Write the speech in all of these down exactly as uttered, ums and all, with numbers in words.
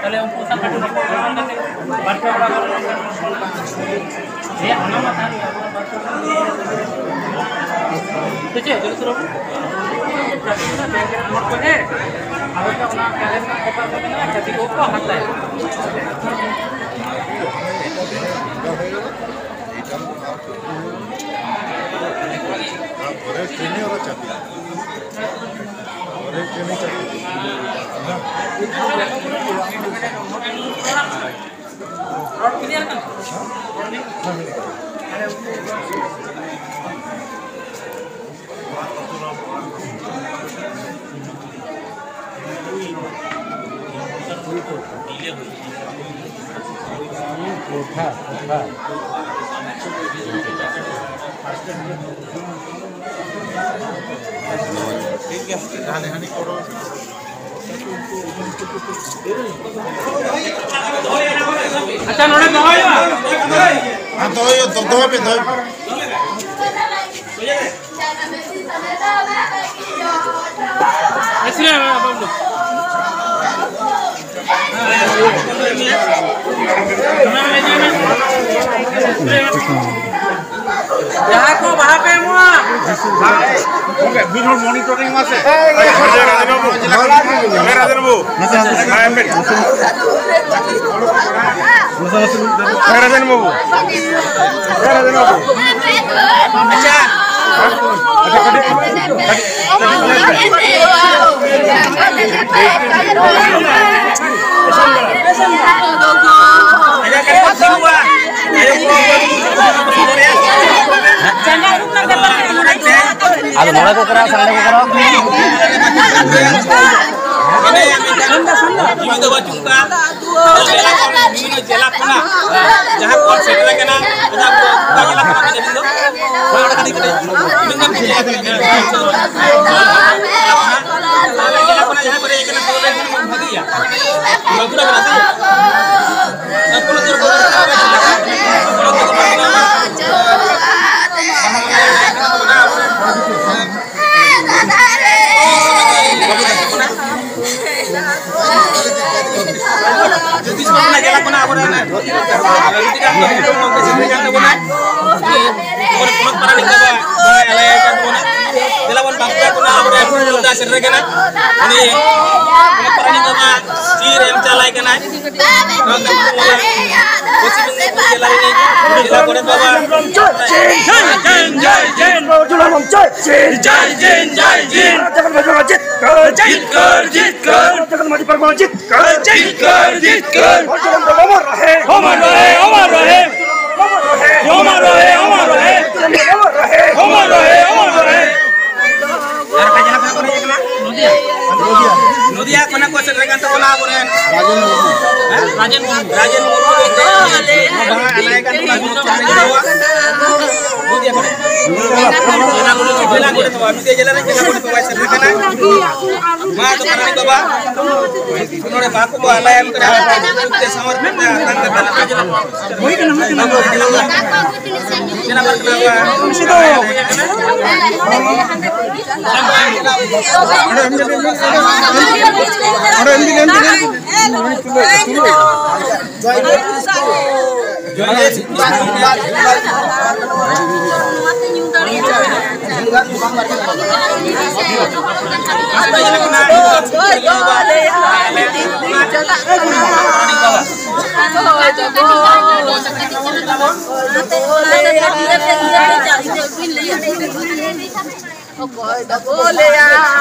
ᱛᱟᱦᱞᱮ ᱩᱱᱠᱩ ᱥᱟᱶ ᱠᱟᱹᱴᱤᱡ ᱨᱚᱯᱚᱲ ᱜᱚᱞᱢᱟᱞ ᱠᱟᱛᱮ ᱵᱟᱨ ᱯᱮ ᱦᱚᱲ ᱟᱵᱟᱨ ᱱᱚᱝᱠᱟ ᱨᱚᱯᱚᱲ ᱨᱮᱭᱟᱜ ᱚᱱᱟ ᱢᱟ ᱛᱟᱦᱮᱸ ᱜᱮ᱾ ᱥᱮ ᱪᱮᱫ, ᱡᱚᱛᱚ ᱵᱟᱹᱵᱩ? ᱵᱮᱝᱠ ᱨᱮᱱ ᱦᱚᱲ ᱠᱚ ᱦᱮᱡ, ᱟᱫᱚ ᱚᱱᱟ ᱠᱟᱜᱚᱡᱽ ᱨᱮᱱᱟᱜ ᱯᱮᱯᱟᱨ ᱠᱚ ᱢᱮᱱᱟᱜᱼᱟ, ᱪᱟᱹᱵᱤ ᱠᱚ ᱠᱚ ᱦᱟᱛᱟᱭᱟ᱾ ᱯᱚᱨᱮᱨ ᱴᱨᱮᱱᱮ ᱚᱱᱟ ᱪᱟᱵᱤ᱾ ᱯᱚᱨᱮᱨ ᱴᱨᱮᱱᱮ ᱪᱟᱵᱤ᱾ ᱨᱚᱲ ᱠᱞᱤᱭᱟᱨ ᱠᱟᱱᱟ? ᱟᱪᱪᱷᱟ, ᱱᱚᱰᱮ ᱫᱚᱦᱚᱭ ᱦᱩᱭᱩᱜᱼᱟ᱾ ᱦᱮᱸ, ᱫᱚᱦᱚᱭ ᱦᱩᱭᱩᱜᱼᱟ, ᱫᱚ-, ᱫᱚᱦᱚᱭ ᱯᱮ, ᱫᱚᱦᱚᱭ ᱯᱮ᱾ ᱡᱟᱦᱟᱸᱭ ᱠᱚ ᱵᱟᱦᱟ ᱯᱮ ᱮᱢᱚᱜᱼᱟ᱾ ᱜᱚᱝᱠᱮ, ᱢᱤᱫ ᱦᱚᱲ ᱢᱚᱱᱤᱴᱚᱨᱤᱝ ᱢᱟᱥᱮ᱾ ᱨᱟᱡᱮᱱ ᱵᱟᱹᱵᱩ᱾ ᱨᱟᱡᱮᱱ ᱵᱟᱹᱵᱩ᱾ ᱦᱮᱸ, ᱨᱟᱡᱮᱱ ᱵᱟᱹᱵᱩ᱾ ᱦᱮᱸ, ᱨᱟᱡᱮᱱ ᱵᱟᱹᱵᱩ᱾ ᱟᱪᱪᱷᱟ᱾ ᱟᱫᱚ ᱱᱚᱰᱮ ᱠᱚ ᱠᱚᱨᱟᱣᱟ ᱥᱮ ᱦᱟᱸᱰᱮ ᱠᱚ ᱠᱚᱨᱟᱣᱟ? ᱡᱮᱞᱟ ᱠᱷᱚᱱᱟᱜ ᱡᱟᱦᱟᱸ ᱠᱚ ᱥᱮᱴᱮᱨ ᱟᱠᱟᱱᱟ, ᱚᱱᱟ ᱠᱚ ᱚᱠᱟ ᱡᱮᱞᱟ ᱠᱷᱚᱱᱟᱜ ᱵᱮᱱ ᱟᱹᱵᱤᱱ ᱫᱚ? ᱦᱳᱭ, ᱚᱸᱰᱮ ᱠᱟᱹᱴᱤᱡ, ᱠᱟᱹᱴᱤᱡ᱾ ᱟᱹᱵᱤᱱ ᱫᱚ ᱪᱮᱫ ᱡᱮᱞᱟ ᱠᱷᱚᱱᱟᱜ ᱡᱟᱦᱟᱸᱭ ᱯᱮ ᱦᱮᱡ ᱟᱠᱟᱱᱟ, ᱥᱩᱨ ᱨᱮ ᱵᱷᱟᱹᱜᱤᱭᱟ᱾ ᱵᱟᱸᱠᱩᱲᱟ ᱠᱟᱱᱟ ᱥᱮ? ᱵᱟᱸᱠᱩᱲᱟ ᱫᱚ ᱵᱟᱸᱠᱩᱲᱟ ᱠᱟᱱᱟ᱾ ᱪᱷᱚᱛᱤᱥᱜᱚᱲ ᱠᱷᱚᱱᱟᱜ ᱡᱮᱞᱟ ᱠᱷᱚᱱᱟᱜ ᱟᱵᱚᱨᱮᱱ ᱟᱹᱰᱤ ᱜᱟᱱ ᱠᱚ ᱥᱮᱴᱮᱨ ᱠᱟᱱ ᱛᱟᱵᱚᱱᱟ᱾ ᱩᱱᱤ ᱯᱚᱱᱚᱛ ᱯᱟᱨᱟᱱᱤᱠ ᱵᱟᱵᱟ ᱡᱟᱦᱟᱸᱭ ᱟᱞᱮ ᱠᱟᱱ ᱛᱟᱵᱚᱱᱟ, ᱫᱮᱞᱟ ᱵᱚᱱ ᱵᱟᱯᱞᱟ ᱠᱚᱱᱟ, ᱟᱵᱚᱨᱮᱱ ᱯᱚᱱᱚᱛ ᱥᱮᱴᱮᱨ ᱠᱟᱱᱟ᱾ ᱩᱱᱤ ᱯᱚᱱᱚᱛ ᱯᱟᱨᱟᱱᱤᱠ ᱵᱟᱵᱟ ᱪᱤᱨ ᱮᱢ ᱪᱟᱞᱟᱭ ᱠᱟᱱᱟᱭ᱾ ᱯᱚᱥᱪᱤᱢ ᱢᱮᱫᱽᱱᱤᱯᱩᱨ ᱡᱮᱞᱟ ᱨᱤᱱᱤᱡ ᱡᱮᱞᱟ ᱜᱚᱰᱮᱛ ᱵᱟᱵᱟ᱾ ᱡᱟᱭ ᱡᱤᱱ, ᱡᱟᱭ ᱡᱤᱱ, ᱡᱟᱭ ᱡᱤᱱ᱾ ᱡᱟᱭ ᱡᱤᱱ, ᱡᱟᱭ ᱡᱤᱱ᱾ ᱡᱤᱛᱠᱟᱹᱨ, ᱡᱤᱛᱠᱟᱹᱨ᱾ ᱡᱤᱛᱠᱟᱹᱨ, ᱡᱤᱛᱠᱟᱹᱨ᱾ ᱚᱢᱚᱨ ᱨᱚᱦᱮ, ᱚᱢᱚᱨ ᱨᱚᱦᱮ, ᱚᱢᱚᱨ ᱨᱚᱦᱮ᱾ ᱚᱢᱚᱨ ᱨᱚᱦᱮ, ᱚᱢᱚᱨ ᱨᱚᱦᱮ᱾ ᱚᱢᱚᱨ ᱨᱚᱦᱮ, ᱚᱢᱚᱨ ᱨᱚᱦᱮ᱾ ᱟᱨ ᱚᱠᱟ ᱡᱮᱞᱟ ᱠᱷᱚᱱᱟᱜ ᱠᱚ ᱦᱮᱡ ᱟᱠᱟᱱᱟ? ᱱᱚᱫᱤᱭᱟ᱾ ᱱᱚᱫᱤᱭᱟ ᱠᱷᱚᱱᱟᱜ ᱠᱚ ᱥᱮᱴᱮᱨ ᱟᱠᱟᱱ ᱛᱟᱵᱚᱱᱟ ᱟᱵᱚᱨᱮᱱ ᱨᱟᱡᱮᱱ ᱢᱩᱨᱢᱩ᱾ ᱨᱟᱡᱮᱱ ᱢᱩᱨᱢᱩ ᱜᱚᱢᱠᱮ᱾ ᱵᱟᱦᱟ ᱟᱞᱟᱭ ᱠᱟᱱ ᱛᱟᱵᱚᱱᱟ ᱱᱚᱫᱤᱭᱟ ᱠᱷᱚᱱᱟᱜ᱾ ᱡᱮᱞᱟ ᱜᱚᱰᱮᱛ ᱵᱟᱵᱟ, ᱱᱚᱫᱤᱭᱟ ᱡᱮᱞᱟ ᱨᱮᱱ ᱡᱮᱞᱟ ᱜᱚᱰᱮᱛ ᱵᱟᱵᱟᱭ ᱥᱮᱴᱮᱨ ᱟᱠᱟᱱᱟ᱾ ᱢᱟ ᱛᱚ ᱯᱟᱨᱟᱱᱤᱠ ᱵᱟᱵᱟ, ᱱᱚᱰᱮ ᱵᱟᱦᱟ ᱠᱚᱵᱚ ᱟᱞᱟᱭᱟᱢ ᱠᱟᱱᱟ᱾ ᱥᱟᱶᱟᱨ ᱠᱟᱛᱮ ᱟᱛᱟᱝ ᱠᱟᱛᱮ ᱦᱩᱭ ᱠᱟᱱᱟ, ᱦᱩᱭ ᱠᱟᱱᱟ᱾ ᱚᱠᱚᱭ ᱫᱚᱠᱚ ᱞᱟᱹᱭᱟ,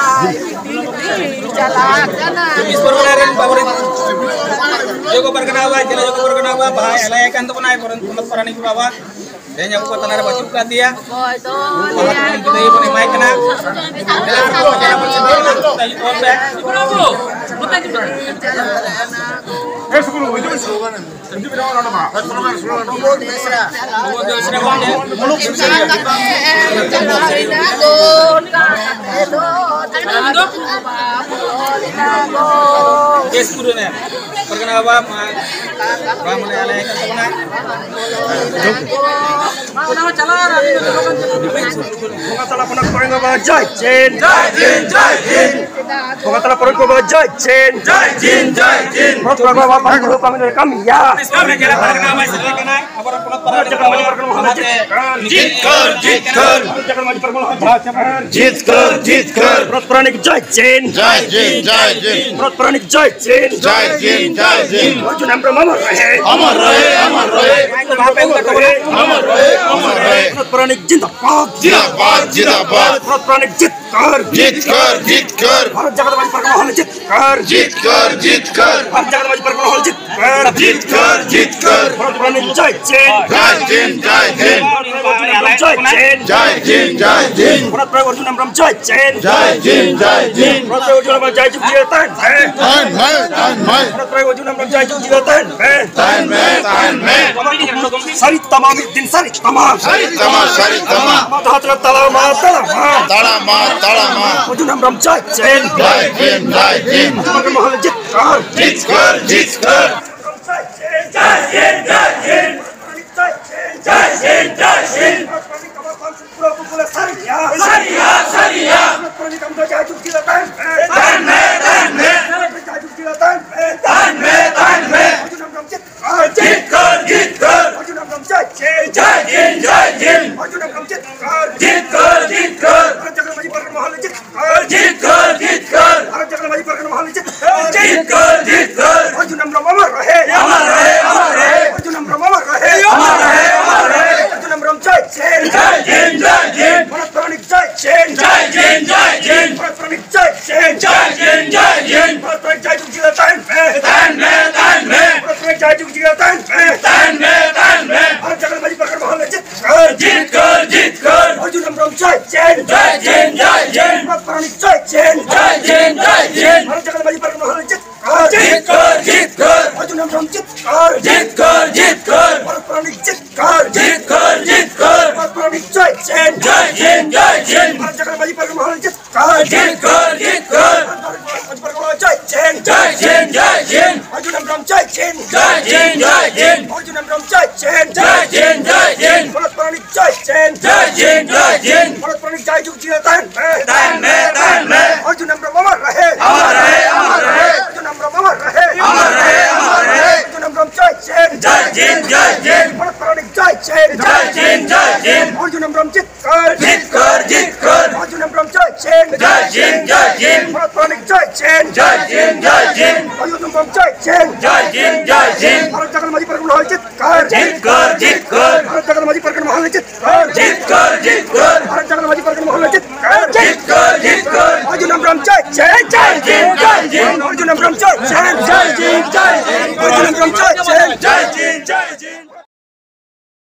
ᱤᱯᱤᱞ ᱤᱯᱤᱞ ᱪᱟᱞᱟᱜ ᱠᱟᱱᱟ᱾ ᱪᱚᱵᱵᱤᱥ ᱯᱚᱨᱜᱚᱱᱟ ᱨᱮᱱ ᱵᱟᱵᱟ ᱨᱮᱱ ᱡᱚᱜᱚ ᱯᱟᱨᱜᱟᱱᱟ ᱵᱟ, ᱡᱮᱞᱟ ᱡᱚᱜᱚ ᱯᱟᱨᱜᱟᱱᱟ ᱵᱟ, ᱵᱟᱦᱟᱭ ᱟᱞᱟᱭ ᱠᱟᱱ ᱛᱟᱵᱚᱱᱟᱭ, ᱯᱚᱱᱚᱛ ᱯᱟᱨᱟᱱᱤᱠ ᱵᱟᱵᱟ᱾ ᱛᱮᱦᱮᱧ ᱟᱵᱚ ᱠᱚ ᱛᱟᱞᱟᱨᱮ ᱵᱟᱹᱪᱩᱜ ᱟᱠᱟᱫ ᱫᱮᱭᱟ᱾ ᱚᱠᱚᱭ ᱫᱚ ᱵᱟᱦᱟ ᱛᱮᱵᱚᱱ ᱵᱤᱫᱟᱹᱭ ᱵᱚᱱ ᱮᱢᱟᱭ ᱠᱟᱱᱟ᱾ ᱫᱮᱞᱟ ᱵᱚᱱ ᱥᱮᱴᱮᱨᱚᱜ ᱠᱟᱱᱟ, ᱚᱞ ᱯᱮ᱾ ᱵᱮᱥ ᱯᱩᱨᱟᱹ ᱱᱮ ᱯᱟᱨᱜᱟᱱᱟ ᱵᱟᱵᱟ ᱢᱟ ᱵᱟᱝ ᱢᱟᱱᱮ ᱟᱞᱮ ᱠᱟᱱ ᱛᱟᱵᱚᱱᱟ᱾ ᱚᱱᱟ ᱦᱚᱸ ᱪᱟᱞᱟᱜ ᱟᱨ ᱟᱹᱞᱤᱧ ᱫᱚ ᱪᱟᱞᱟᱜ ᱠᱟᱱ ᱪᱟᱞᱟᱜ᱾ ᱵᱚᱸᱜᱟ ᱛᱟᱞᱟ ᱯᱚᱱᱚᱛ ᱠᱚᱨᱮ ᱵᱟᱵᱟ ᱡᱚᱭ ᱪᱮᱱ᱾ ᱡᱚᱭ ᱪᱮᱱ, ᱡᱚᱭ ᱪᱮᱱ᱾ ᱵᱚᱸᱜᱟ ᱛᱟᱞᱟ ᱯᱚᱱᱚᱛ ᱠᱚᱨᱮ ᱵᱟᱵᱟ ᱡᱚᱭ ᱪᱮᱱ᱾ ᱡᱚᱭ ᱪᱮᱱ, ᱡᱚᱭ ᱪᱮᱱ᱾ ᱯᱚᱱᱚᱛ ᱠᱚᱨᱮ ᱵᱟᱵᱟ ᱵᱟᱝ ᱠᱟᱹᱢᱤᱭᱟ᱾ ᱠᱟᱹᱢᱤ ᱠᱟᱱᱟ ᱯᱟᱨᱜᱟᱱᱟ ᱢᱟ ᱥᱮᱴᱮᱨ ᱠᱟᱱᱟ᱾ ᱟᱵᱚᱨᱮᱱ ᱯᱚᱱᱚᱛ ᱯᱟᱨᱜᱟᱱᱟ ᱡᱤᱛᱠᱟᱹᱨ, ᱡᱤᱛᱠᱟᱹᱨ᱾ ᱡᱤᱛᱠᱟᱹᱨ, ᱡᱤᱛᱠᱟᱹᱨ᱾ ᱯᱚᱱᱚᱛ ᱯᱟᱨᱟᱱᱤᱠ ᱡᱚᱭ ᱪᱮᱱ᱾ ᱡᱚᱭ ᱪᱮᱱ, ᱡᱚᱭ ᱪᱮᱱ᱾ ᱯᱚᱱᱚᱛ ᱯᱟᱨᱟᱱᱤᱠ ᱡᱚᱭ ᱪᱮᱱ᱾ ᱡᱚᱭ ᱪᱮᱱ, ᱡᱚᱭ ᱪᱮᱱ᱾ ᱚᱨᱡᱩᱱ ᱦᱮᱢᱵᱨᱚᱢ ᱚᱢᱚᱨ ᱨᱚᱦᱮ᱾ ᱚᱢᱚᱨ ᱨᱚᱦᱮ, ᱚᱢᱚᱨ ᱨᱚᱦᱮ, ᱚᱢᱚᱨ ᱨᱚᱦᱮ, ᱚᱢᱚᱨ ᱨᱚᱦᱮ᱾ ᱯᱚᱱᱚᱛ ᱯᱟᱨᱟᱱᱤᱠ ᱡᱤᱱᱫᱟᱵᱟᱫ᱾ ᱡᱤᱱᱫᱟᱵᱟᱫ, ᱡᱤᱱᱫᱟᱵᱟᱫ᱾ ᱯᱚᱱᱚᱛ ᱯᱟᱨᱟᱱᱤᱠ ᱡᱤᱛᱠᱟᱹᱨ᱾ ᱡᱤᱛᱠᱟᱹᱨ, ᱡᱤᱛᱠᱟᱹᱨ᱾ ᱵᱷᱟᱨᱚᱛ ᱡᱟᱠᱟᱛ ᱢᱟᱹᱡᱷᱤ ᱯᱟᱨᱜᱟᱱᱟ ᱢᱚᱦᱚᱞ ᱡᱤᱛᱠᱟᱹᱨ᱾ ᱡᱤᱛᱠᱟᱹᱨ, ᱡᱤᱛᱠᱟᱹᱨ᱾ ᱵᱷᱟᱨᱚᱛ ᱡᱟᱠᱟᱛ ᱢᱟᱹᱡᱷᱤ ᱯᱟᱨᱜᱟᱱᱟ ᱢᱚᱦᱚᱞ ᱡᱤᱛᱠᱟᱹᱨ᱾ ᱡᱤᱛᱠᱟᱹᱨ, ᱡᱤᱛᱠᱟᱹᱨ᱾ ᱯᱚᱱᱚᱛ ᱯᱟᱨᱟᱱᱤᱠ ᱡᱚᱭ ᱪᱮᱱ᱾ ᱡᱚᱭ ᱪᱮᱱ, ᱡᱚᱭ ᱪᱮᱱ᱾ ᱯᱚᱱᱚᱛ ᱯᱟᱨᱟᱱᱤᱠ ᱚᱨᱡᱩᱱ ᱦᱮᱢᱵᱨᱚᱢ ᱡᱚᱭ ᱪᱮᱱ᱾ ᱡᱚᱭ ᱪᱮᱱ, ᱡᱚᱭ ᱪᱮᱱ᱾ ᱯᱚᱱᱚᱛ ᱯᱟᱨᱟᱱᱤᱠ ᱚᱨᱡᱩᱱ ᱦᱮᱢᱵᱨᱚᱢ ᱡᱚᱭ ᱪᱮᱱ᱾ ᱡᱚᱭ ᱪᱮᱱ, ᱡᱚᱭ ᱪᱮᱱ᱾ ᱯᱚᱱᱚᱛ ᱯᱟᱨᱟᱱᱤᱠ ᱚᱨᱡᱩᱱ ᱦᱮᱢᱵᱨᱚᱢ ᱡᱚᱭ ᱡᱩᱜᱽ ᱡᱤᱭᱟᱹᱲ ᱛᱟᱦᱮᱱ ᱯᱮ᱾ ᱛᱟᱦᱮᱱ ᱢᱮ, ᱛᱟᱦᱮᱱ ᱢᱮ᱾ ᱯᱚᱱᱚᱛ ᱯᱟᱨᱟᱱᱤᱠ ᱚᱨᱡᱩᱱ ᱦᱮᱢᱵᱨᱚᱢ ᱡᱚᱭ ᱡᱩᱜᱽ ᱡᱤᱭᱟᱹᱲ ᱛᱟᱦᱮᱱ ᱯᱮ᱾ ᱛᱟᱦᱮᱱ ᱢᱮ, ᱛᱟᱦᱮᱱ ᱢᱮ᱾ ᱥᱟᱹᱨᱤ ᱛᱟᱢᱟ ᱢᱤᱫ ᱫᱤᱱ ᱥᱟᱹᱨᱤ ᱛᱟᱢᱟ᱾ ᱥᱟᱹᱨᱤ ᱛᱟᱢᱟ, ᱥᱟᱹᱨᱤ ᱛᱟᱢᱟ᱾ ᱢᱟ ᱫᱷᱟᱛᱨᱟ ᱛᱟᱲᱟᱢᱟ, ᱛᱟᱲᱟᱢᱟ᱾ ᱛᱟᱲᱟᱢᱟ, ᱛᱟᱲᱟᱢᱟ᱾ ᱚᱨᱡᱩᱱ ᱦᱮᱢᱵᱨᱚᱢ ᱡᱚᱭ ᱪᱮᱱ᱾ ᱡᱚᱭ ᱪᱮᱱ, ᱡᱚᱭ ᱪᱮᱱ᱾ ᱯᱟᱨᱜᱟᱱᱟ ᱢᱚᱦᱚᱞ ᱡᱤᱛᱠᱟᱹᱨ᱾ ᱡᱤᱛᱠᱟᱹᱨ, ᱡᱤᱛᱠᱟᱹᱨ᱾ ᱡᱚᱭ ᱪᱮᱱ, ᱡᱚᱭ ᱪᱮᱱ᱾ ᱡᱚᱭ ᱪᱮᱱ, ᱡᱚᱭ ᱪᱮᱱ᱾ ᱯᱩᱨᱟᱹ ᱠᱚ ᱵᱚᱞᱮ ᱥᱟᱹᱨᱤᱭᱟ᱾ ᱥᱟᱹᱨᱤᱭᱟ, ᱥᱟᱹᱨᱤᱭᱟ᱾ ᱯᱟᱨᱟᱱᱤᱠ ᱟᱢ ᱫᱚ ᱡᱟᱭᱡᱩᱜᱽ ᱡᱤᱭᱟᱹᱲ ᱛᱟᱦᱮᱱ ᱯᱮ᱾ ᱛᱟᱦᱮᱱ ᱢᱮ, ᱛᱟᱦᱮᱱ ᱢᱮ᱾ ᱡᱟᱭᱡᱩᱜᱽ ᱡᱤᱭᱟᱹᱲ ᱛᱟᱦᱮᱱ ᱯᱮ᱾ ᱛᱟᱦᱮᱱ ᱢᱮ, ᱛᱟᱦᱮᱱ ᱢᱮ᱾ ᱚᱨᱡᱩᱱ ᱦᱮᱢᱵᱨᱚᱢ ᱡᱤᱛᱠᱟᱹᱨ᱾ ᱡᱤᱛᱠᱟᱹᱨ, ᱡᱤᱛᱠᱟᱹᱨ᱾ ᱚᱨᱡᱩᱱ ᱦᱮᱢᱵᱨᱚᱢ ᱡᱚᱭ ᱪᱮᱱ᱾ ᱡᱚᱭ ᱪᱮᱱ, ᱡᱚᱭ ᱪᱮᱱ᱾ ᱚᱨᱡᱩᱱ ᱦᱮᱢᱵᱨᱚᱢ ᱡᱤᱛᱠᱟᱹᱨ᱾ ᱡᱤᱛᱠᱟᱹᱨ, ᱡᱤᱛᱠᱟᱹᱨ᱾ ᱵᱷᱟᱨᱚᱛ ᱡᱟᱠᱟᱛ ᱢᱟᱹᱡᱷᱤ ᱯᱟᱨᱜᱟᱱᱟ ᱢᱚᱦᱚᱞ ᱡᱤᱛᱠᱟᱹᱨ᱾ ᱡᱤᱛᱠᱟᱹᱨ, ᱡᱤᱛᱠᱟᱹᱨ᱾ ᱵᱷᱟᱨᱚᱛ ᱡᱟᱠᱟᱛ ᱢᱟᱹᱡᱷᱤ ᱯᱟᱨᱜᱟᱱᱟ ᱢᱚᱦᱚᱞ ᱡᱤᱛᱠᱟᱹᱨ᱾ ᱡᱤᱛᱠᱟᱹᱨ, ᱡᱤᱛᱠᱟᱹᱨ᱾ ᱚᱨᱡᱩᱱ ᱦᱮᱢᱵᱨᱚᱢ ᱚᱢᱚᱨ ᱨᱚᱦᱮ᱾ ᱚᱢᱚᱨ ᱨᱚᱦᱮ, ᱚᱢᱚᱨ ᱨᱚᱦᱮ᱾ ᱚᱨᱡᱩᱱ ᱦᱮᱢᱵᱨᱚᱢ ᱚᱢᱚᱨ ᱨᱚᱦᱮ᱾ ᱚᱢᱚᱨ ᱨᱚᱦᱮ, ᱚᱢᱚᱨ ᱨᱚᱦᱮ᱾ ᱚᱨᱡᱩᱱ ᱦᱮᱢᱵᱨᱚᱢ ᱡᱚᱭ ᱪᱮᱱ᱾ ᱡᱚᱭ ᱪᱮᱱ, ᱡᱚᱭ ᱪᱮᱱ᱾ ᱯᱚᱱᱚᱛ ᱯᱟᱨᱟᱱᱤᱠ ᱡᱚᱭ ᱪᱮᱱ᱾ ᱡᱚᱭ ᱪᱮᱱ, ᱡᱚᱭ ᱪᱮᱱ᱾ ᱯᱚᱱᱚᱛ ᱯᱟᱨᱟᱱᱤᱠ ᱡᱚᱭ ᱪᱮᱱ᱾ ᱡᱚᱭ ᱪᱮᱱ, ᱡᱚᱭ ᱪᱮᱱ᱾ ᱯᱚᱱᱚᱛ ᱯᱟᱨᱟᱱᱤᱠ ᱡᱟᱭᱡᱩᱜᱽ ᱡᱤᱭᱟᱹᱲ ᱛᱟᱦᱮᱱ ᱯᱮ᱾ ᱛᱟᱦᱮᱱ ᱢᱮ, ᱛᱟᱦᱮᱱ ᱢᱮ᱾ ᱯᱚᱱᱚᱛ ᱯᱟᱨᱟᱱᱤᱠ ᱡᱟᱭᱡᱩᱜᱽ ᱡᱤᱭᱟᱹᱲ ᱛᱟᱦᱮᱱ ᱯᱮ᱾ ᱛᱟᱦᱮᱱ ᱢᱮ, ᱛᱟᱦᱮᱱ ᱢᱮ᱾ ᱵᱷᱟᱨᱚᱛ ᱡᱟᱠᱟᱛ ᱢᱟᱹᱡᱷᱤ ᱯᱟᱨᱜᱟᱱᱟ ᱢᱚᱦᱚᱞ ᱡᱤᱛᱠᱟᱹᱨ᱾ ᱡᱤᱛᱠᱟᱹᱨ, ᱡᱤᱛᱠᱟᱹᱨ᱾ ᱚᱨᱡᱩᱱ ᱦᱮᱢᱵᱨᱚᱢ ᱡᱚᱭ ᱪᱮᱱ᱾ ᱡᱚᱭ ᱪᱮᱱ, ᱡᱚᱭ ᱪᱮᱱ᱾ ᱯᱚᱱᱚᱛ ᱯᱟᱨᱟᱱᱤᱠ ᱡᱚᱭ ᱪᱮᱱ᱾ ᱡᱚᱭ ᱪᱮᱱ, ᱡᱚᱭ ᱪᱮᱱ᱾ ᱵᱷᱟᱨᱚᱛ ᱡᱟᱠᱟᱛ ᱢᱟᱹᱡᱷᱤ ᱯᱟᱨᱜᱟᱱᱟ ᱢᱚᱦᱚᱞ ᱡᱤᱛᱠᱟᱹᱨ᱾ ᱡᱤᱛᱠᱟᱹᱨ, ᱡᱤᱛᱠᱟᱹᱨ᱾ ᱚᱨᱡᱩᱱ ᱦᱮᱢᱵᱨᱚᱢ ᱡᱤᱛᱠᱟᱹᱨ᱾ ᱡᱟᱭ ᱡᱤᱱ, ᱡᱟᱭ ᱡᱤᱱ᱾ ᱚᱨᱡᱩᱱ ᱦᱮᱢᱵᱨᱚᱢ ᱡᱟᱭ ᱡᱤᱱ᱾ ᱡᱟᱭ ᱡᱤᱱ, ᱡᱟᱭ ᱡᱤᱱ᱾ ᱚᱨᱡᱩᱱ ᱦᱮᱢᱵᱨᱚᱢ ᱡᱟᱭ ᱡᱤᱱ᱾ ᱡᱟᱭ ᱡᱤᱱ, ᱡᱟᱭ ᱡᱤᱱ᱾ ᱵᱷᱚᱨᱚᱛ ᱯᱟᱨᱟᱱᱤᱠ ᱡᱟᱭ ᱡᱤᱱ᱾ ᱡᱟᱭ ᱡᱤᱱ, ᱡᱟᱭ ᱡᱤᱱ᱾ ᱵᱷᱚᱨᱚᱛ ᱯᱟᱨᱟᱱᱤᱠ ᱡᱟᱭ ᱡᱩᱜᱽ ᱡᱤᱭᱟᱹᱲ ᱛᱟᱦᱮᱱ ᱢᱮ᱾ ᱛᱟᱦᱮᱱ ᱢᱮ, ᱛᱟᱦᱮᱱ ᱢᱮ᱾ ᱚᱨᱡᱩᱱ ᱦᱮᱢᱵᱨᱚᱢ ᱚᱢᱚᱨ ᱨᱟᱦᱮ᱾ ᱚᱢᱚᱨ ᱨᱟᱦᱮ, ᱚᱢᱚᱨ ᱨᱟᱦᱮ᱾ ᱚᱨᱡᱩᱱ ᱦᱮᱢᱵᱨᱚᱢ ᱚᱢᱚᱨ ᱨᱟᱦᱮ᱾ ᱚᱢᱚᱨ ᱨᱟᱦᱮ, ᱚᱢᱚᱨ ᱨᱟᱦᱮ᱾ ᱚᱨᱡᱩᱱ ᱦᱮᱢᱵᱨᱚᱢ ᱡᱟᱭ ᱡᱤᱱ᱾ ᱡᱟᱭ ᱡᱤᱱ, ᱡᱟᱭ ᱡᱤᱱ᱾ ᱵᱷᱚᱨᱚᱛ ᱯᱟᱨᱟᱱᱤᱠ ᱡᱟᱭ ᱡᱤᱱ᱾ ᱡᱟᱭ ᱡᱤᱱ, ᱡᱟᱭ ᱡᱤᱱ᱾ ᱚᱨᱡᱩᱱ ᱦᱮᱢᱵᱨᱚᱢ ᱡᱤᱛ ᱠᱟᱨ᱾ ᱡᱤᱛᱠᱟᱨ, ᱡᱤᱛᱠᱟᱨ᱾ ᱚᱨᱡᱩᱱ ᱦᱮᱢᱵᱨᱚᱢ ᱡᱟᱭ ᱡᱤᱱ᱾ ᱡᱟᱭ ᱡᱤᱱ, ᱡᱟᱭ ᱡᱤᱱ᱾ ᱵᱷᱚᱨᱚᱛ ᱯᱟᱨᱟᱱᱤᱠ ᱡᱟᱭ ᱡᱤᱱ᱾ ᱡᱟᱭ ᱡᱤᱱ, ᱡᱟᱭ ᱡᱤᱱ᱾ ᱚᱨᱡᱩᱱ ᱦᱮᱢᱵᱨᱚᱢ ᱡᱟᱭ ᱡᱤᱱ᱾ ᱡᱟᱭ ᱡᱤᱱ, ᱡᱟᱭ ᱡᱤᱱ᱾ ᱵᱷᱟᱨᱚᱛ ᱡᱟᱠᱟᱛ ᱢᱟᱹᱡᱷᱤ ᱯᱟᱨᱜᱟᱱᱟ ᱢᱚᱦᱚᱞ ᱡᱤᱛᱠᱟᱨ᱾ ᱡᱤᱛᱠᱟᱨ, ᱡᱤᱛᱠᱟᱨ᱾ ᱵᱷᱟᱨᱚᱛ ᱡᱟᱠᱟᱛ ᱢᱟᱹᱡᱷᱤ ᱯᱟᱨᱜᱟᱱᱟ ᱢᱚᱦᱚᱞ ᱡᱤᱛᱠᱟᱨ᱾ ᱡᱤᱛᱠᱟᱨ, ᱡᱤᱛᱠᱟᱨ᱾ ᱵᱷᱟᱨᱚᱛ ᱡᱟᱠᱟᱛ ᱢᱟᱹᱡᱷᱤ ᱯᱟᱨᱜᱟᱱᱟ ᱢᱚᱦᱚᱞ ᱡᱤᱛᱠᱟᱨ᱾ ᱡᱤᱛᱠᱟᱨ, ᱡᱤᱛᱠᱟᱨ᱾ ᱚᱨᱡᱩᱱ ᱦᱮᱢᱵᱨᱚᱢ ᱡᱟᱭ ᱡᱤᱱ᱾ ᱡᱟᱭ ᱡᱤᱱ, ᱡᱟᱭ ᱡᱤᱱ᱾ ᱚᱨᱡᱩᱱ ᱦᱮᱢᱵᱨᱚᱢ ᱡᱟᱭ ᱡᱤᱱ᱾ ᱡᱟᱭ ᱡᱤᱱ, ᱡᱟᱭ ᱡᱤᱱ᱾ ᱚᱨᱡᱩᱱ ᱦᱮᱢᱵᱨᱚᱢ ᱡᱟᱭ